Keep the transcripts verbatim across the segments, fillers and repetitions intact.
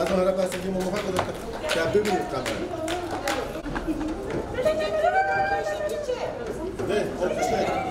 Kamera, ben sizi mumha kadar. Ya, bir minut kamera. Ne? Alkışlayın.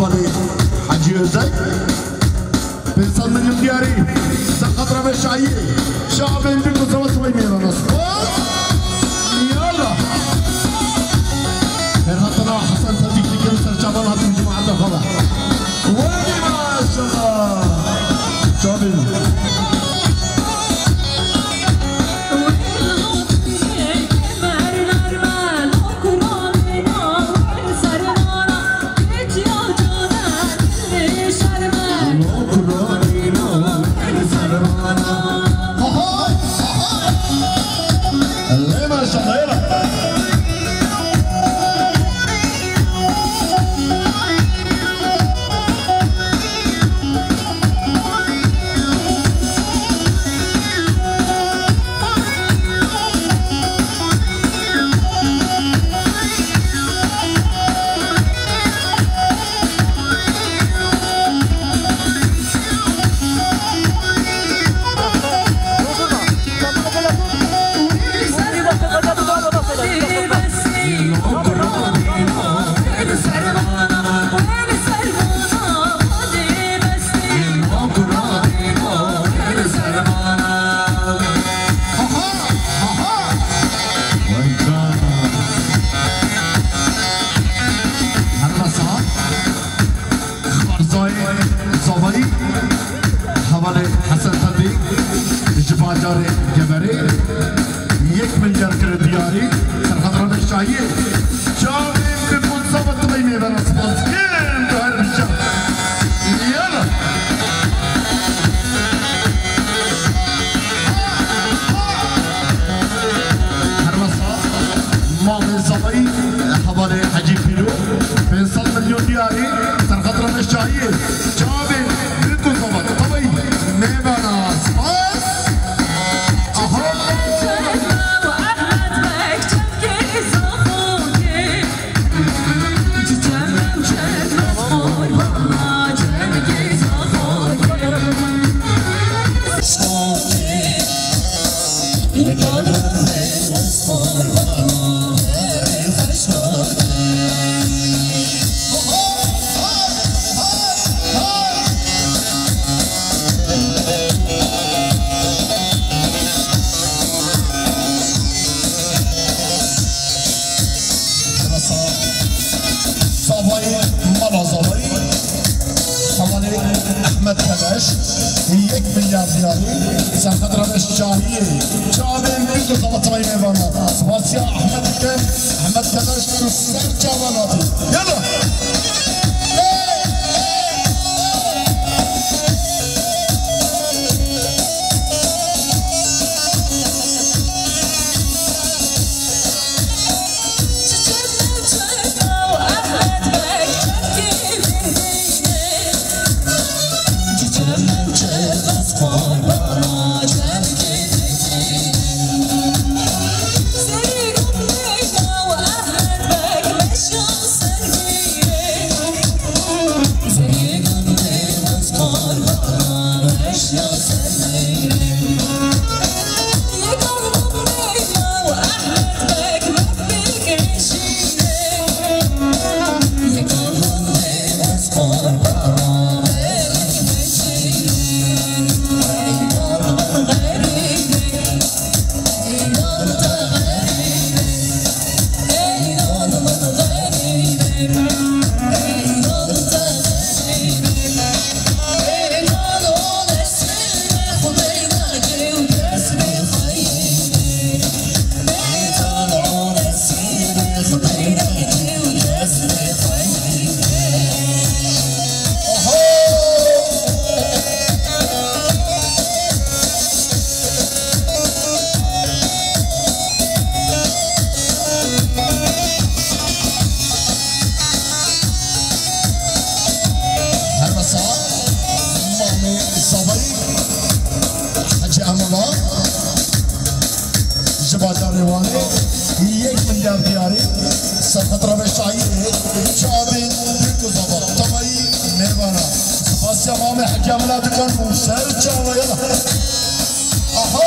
Hacî Özel. Pênc sed milyon diyarî. Serqet Remeşayî. Çavên bî ku zewe tibey mêrana. Spas. Yalla. Her hatana Hasan Tevfîk dikin ser çavan hatin cemaat xala. Wê maşallah. Çavên. Xarzayê Zavayî, hevalê Hesen Tevî, ji bajarê Geverê, yek milyar kire diyarî, Serqet Remeşayî, çavên bi ku zewe tibey mêvana spas. Yên tu her bijî. Yala. Her wesa Mamê Zavayî, hevalê Hecî Pîro, pênc sed milyon diyarî, Serqet Remeşayî, çavên bi ku zewe tibey mêvana spas. Aha. Zavayî, mala Zavayî, hevalê Ehmed Keleş, yek milyar diyarî, Serqet Remeşayî, çavên bî ku zewe tibey mêvana. Spasiya Ehmed dikim, Ehmed Keleş, tu ser çavan hatî. Yala! Her wesa Mamê Zavayî, Hecî Emela, ji bajarê Wanê, yek milyar diyarî, Serqet Remeşayî, çavên bî ku zewe tibey mêvana. Spasiya Mamê Hecî Emela dikim û ser çavan. Aha!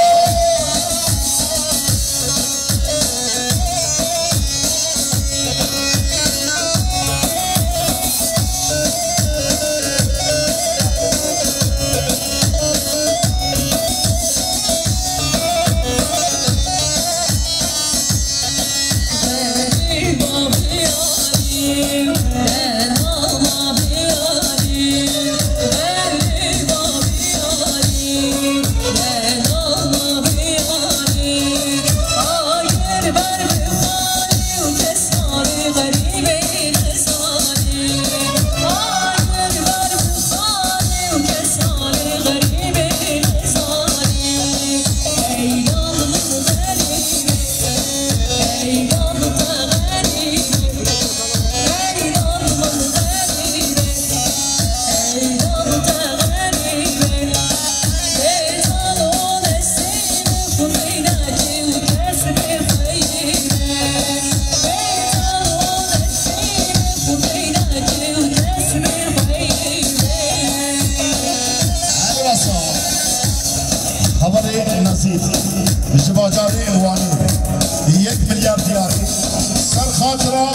Xatira.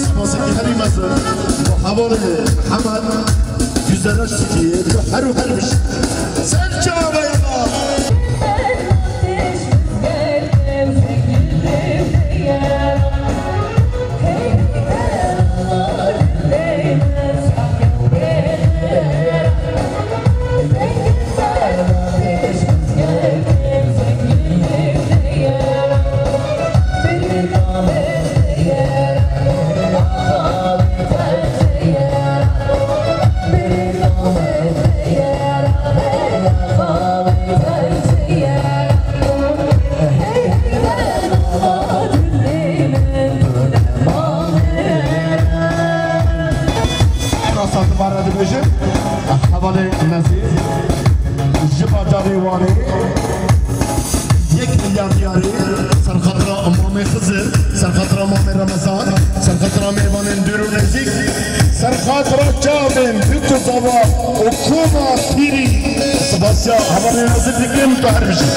Spasî herî mezin. Hevalê Mihemed Güzeraş Sikî, her û her bijî. Ser çavê me. Rasa dibare dibêjim, hevalê Nezîr, ji bajarê Wanê, yek milyar diyarî, serxatira Mamê Xizir, serxatira Mamê Remezan, serxatira mêvanên dûr û nêzîk, serxatira çavên bûk û zava û koma pîrî. Spasiya hevalê Nezîr dikim, tu her bijî.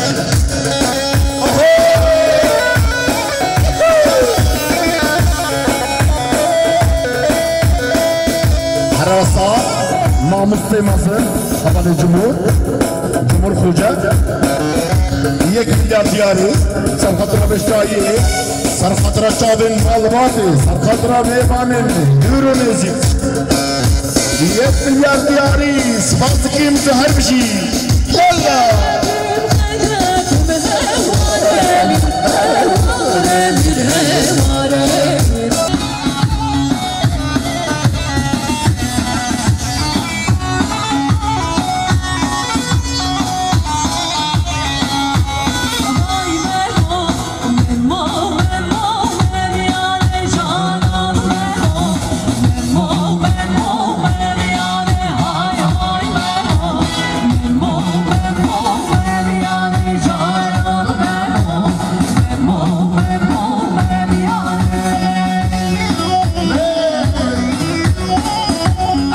Herasa, mamostê mezin, hevalê Cumhur, Cumhur Xoce, yek milyar diyarî, serxatira Beşdayê, serxatira çavên malbatê, serxatira mêvanên dûr û nêzîk. Yek milyar diyarî, spas dikim, tu her bijî. Yalla!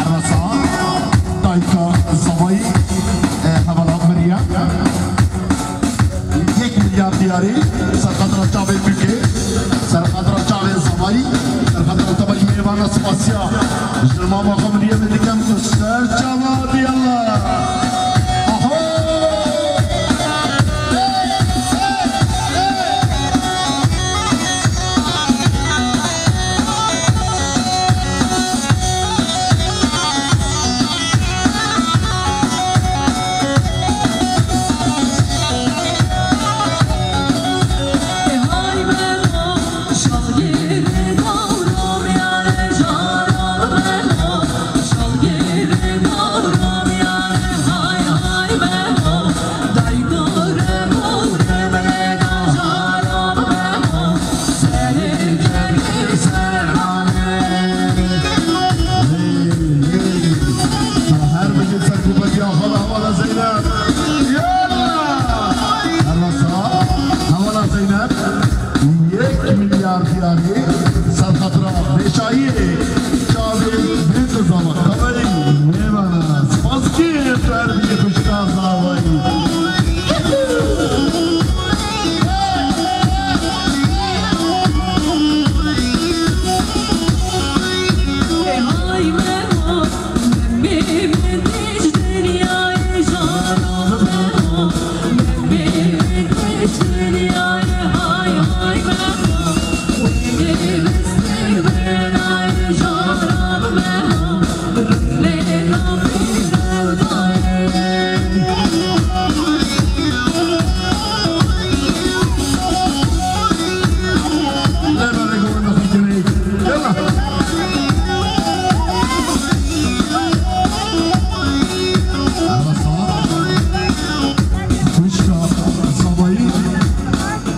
Erasa, dayka Zavayî, e, hevala Meryem. Yek milyar diyarî, serxatira çavê Bûkê, serxatira çavê Zavayî, serxatira tevayî mêvana spasiya. Ji mama xwe min yê min dikem ku ser çava diyala. Aho! Her bijî serkûbetiya xwe de hevala Zeynep. Yalla! Her wesa hevala Zeynep. Yek milyar diyarî serxatira Beşayiyê çavê bê tu zava qeverî mêvana spas kir tu her bijî xwişka zavayî.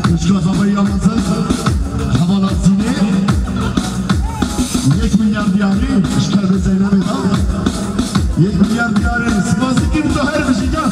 Xwişka Zavayî ya mezin, hevala Zînê, yek milyar diyarî, ji kelbê Zeynebê de. Yek milyar diyarî, spas dikim tu her bijî.